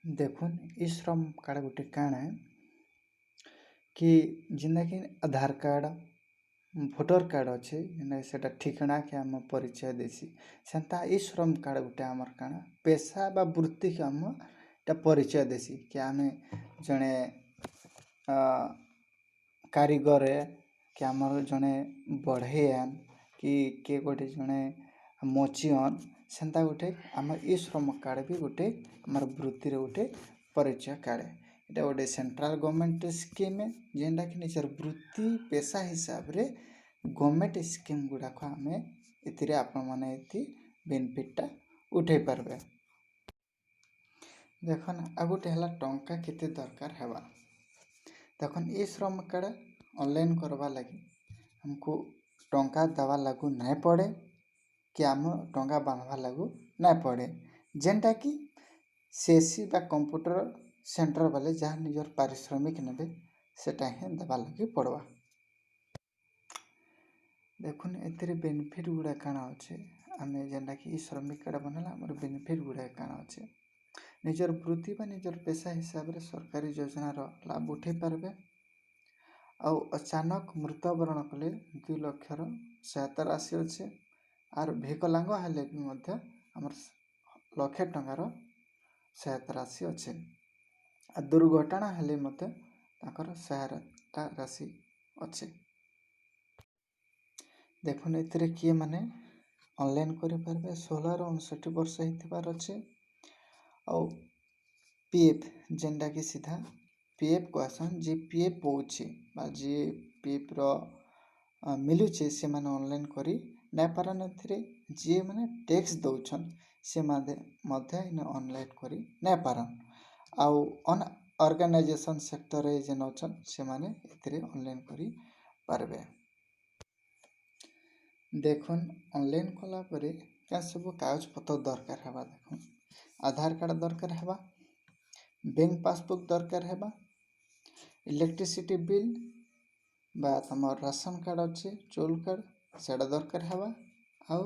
ଦେଖୁନ୍, ଇ ଶ୍ରମ କାର୍ଡ଼ ଗୋଟେ କାଣା କି ଯେନ୍ଟାକି ଆଧାର କାର୍ଡ଼, ଭୋଟର କାର୍ଡ଼ ଅଛେ, ଯେନ୍ଟାକି ସେଟା ଠିକଣାକେ ଆମ ପରିଚୟ ଦେସି, ସେନ୍ତା ଇ ଶ୍ରମ କାର୍ଡ଼ ଗୋଟେ ଆମର୍ କାଣା ପେସା ବା ବୃତ୍ତିକେ ଆମ ଏଟା ପରିଚୟ ଦେସି କି ଆମେ ଜଣେ କାରିଗର କି ଆମର ଜଣେ ବଢ଼େଇଆନ୍ କି କିଏ ଗୋଟେ ଜଣେ ମଚିଅନ୍। ସେନ୍ତା ଗୋଟେ ଆମର୍ ଇ ଶ୍ରମ କାର୍ଡ଼ ବି ଗୋଟେ ଆମର୍ ବୃତ୍ତିର ଗୋଟେ ପରିଚୟ କାର୍ଡ଼। ଏଇଟା ଗୋଟେ ସେଣ୍ଟ୍ରାଲ୍ ଗଭର୍ଣ୍ଣମେଣ୍ଟ ସ୍କିମ୍, ଯେନ୍ଟାକି ନିଜର ବୃତ୍ତି ପେସା ହିସାବରେ ଗଭର୍ଣ୍ଣମେଣ୍ଟ ସ୍କିମ୍ ଗୁଡ଼ାକ ଆମେ ଏଥିରେ ଆପଣମାନେ ଏଥି ବେନିଫିଟ୍ଟା ଉଠେଇ ପାରବେ। ଦେଖୁନ୍, ଆଉ ଗୋଟେ ହେଲା ଟଙ୍କା କେତେ ଦରକାର ହେବା। ଦେଖୁନ୍, ଇ ଶ୍ରମ କାର୍ଡ଼ ଅନଲାଇନ୍ କରବାର୍ ଲାଗି ଆମକୁ ଟଙ୍କା ଦେବାର୍ ଲାଗୁ ନାଇଁ ପଡ଼େ କି ଆମ ଟଙ୍କା ବାନ୍ଧବାର୍ ଲାଗୁ ନାଇଁ ପଡ଼େ। ଯେନ୍ଟାକି ସିଏସସି ବା କମ୍ପ୍ୟୁଟର ସେଣ୍ଟର ବାଲେ ଯାହା ନିଜର ପାରିଶ୍ରମିକ ନେବେ, ସେଟା ହିଁ ଦେବାର୍ ଲାଗି ପଡ଼ବା। ଦେଖୁନ୍, ଏଥିରେ ବେନିଫିଟ୍ ଗୁଡ଼ା କାଣା ଅଛେ। ଆମେ ଯେନ୍ଟାକି ଇ ଶ୍ରମିକ କାର୍ଡ଼ ବନେଇଲେ ଆମର ବେନିଫିଟ୍ ଗୁଡ଼ାକ କାଣା ଅଛେ? ନିଜର ବୃତ୍ତି ବା ନିଜର ପେସା ହିସାବରେ ସରକାରୀ ଯୋଜନାର ଲାଭ ଉଠେଇ ପାରବେ। ଆଉ ଅଚାନକ ମୃତ୍ୟୁବରଣ କଲେ 2 ଲକ୍ଷର ସହାୟତା ରାଶି ଅଛେ। ଆର୍ ବିକଲାଙ୍ଗ ହେଲେ ବି ମଧ୍ୟ ଆମର ଲକ୍ଷେ ଟଙ୍କାର ସହାୟତା ରାଶି ଅଛେ। ଆଉ ଦୁର୍ଘଟଣା ହେଲେ ମଧ୍ୟ ତାଙ୍କର ସହାୟତା ରାଶି ଅଛେ। ଦେଖୁନ୍, ଏଥିରେ କିଏ ମାନେ ଅନଲାଇନ୍ କରିପାରିବେ? 16ରୁ 59 ବର୍ଷ ହେଇଥିବାର ଅଛି। ଆଉ ପିଏଫ୍, ଯେନ୍ଟାକି ସିଧା ପିଏଫ୍ କହେସନ୍, ଯିଏ ପିଏଫ୍ ପାଉଛି ବା ଯିଏ ପିଏଫ୍ର ମିଲୁଛେ, ସେମାନେ ଅନଲାଇନ୍ କରି ନାଇଁ ପାରନ୍। ଏଥିରେ ଯିଏ ମାନେ ଟ୍ୟାକ୍ସ ଦଉଛନ୍, ସେମାନେ ମଧ୍ୟ ଇନେ ଅନଲାଇନ୍ କରି ନାଇଁ ପାରନ୍। ଆଉ ଅର୍ଗାନାଇଜେସନ୍ ସେକ୍ଟରରେ ଯେନ୍ ଅଛନ୍, ସେମାନେ ଏଥିରେ ଅନଲାଇନ୍ କରି ପାରବେ। ଦେଖୁନ୍, ଅନଲାଇନ୍ କଲା ପରେ କାଁ ସବୁ କାଗଜପତ୍ର ଦରକାର ହେବା। ଦେଖୁନ୍, ଆଧାର କାର୍ଡ଼ ଦରକାର ହେବା, ବ୍ୟାଙ୍କ ପାସବୁକ୍ ଦରକାର ହେବା, ଇଲେକ୍ଟ୍ରିସିଟି ବିଲ୍ ବା ତମର ରାସନ କାର୍ଡ଼ ଅଛି, ଚାଉଲ କାର୍ଡ଼, ସେଇଟା ଦରକାର ହେବା। ଆଉ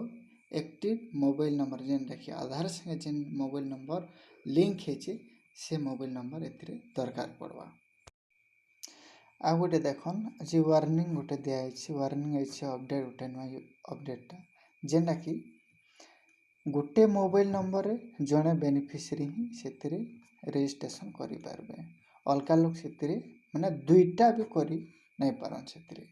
ଆକ୍ଟିଭ୍ ମୋବାଇଲ୍ ନମ୍ବର, ଯେନ୍ଟାକି ଆଧାର ସାଙ୍ଗେ ଯେନ୍ ମୋବାଇଲ୍ ନମ୍ବର ଲିଙ୍କ ହେଇଛି, ସେ ମୋବାଇଲ୍ ନମ୍ବର ଏଥିରେ ଦରକାର ପଡ଼ବା। ଆଉ ଗୋଟେ ଦେଖୁନ୍, ଆଜି ୱାର୍ଣ୍ଣିଂ ଗୋଟେ ଦିଆହେଇଛି। ୱାର୍ଣ୍ଣିଂ ହେଇଛି, ଅପଡ଼େଟ୍ ଗୋଟେ ନୂଆ ଅପଡ଼େଟ୍ଟା, ଯେନ୍ଟାକି ଗୋଟେ ମୋବାଇଲ୍ ନମ୍ବରରେ ଜଣେ ବେନିଫିସିଆରୀ ହିଁ ସେଥିରେ ରେଜିଷ୍ଟ୍ରେସନ୍ କରିପାରିବେ। ଅଲଗା ଲୋକ ସେଥିରେ ମାନେ ଦୁଇଟା ବି କରି ନାଇଁ ପାରନ୍ ସେଥିରେ।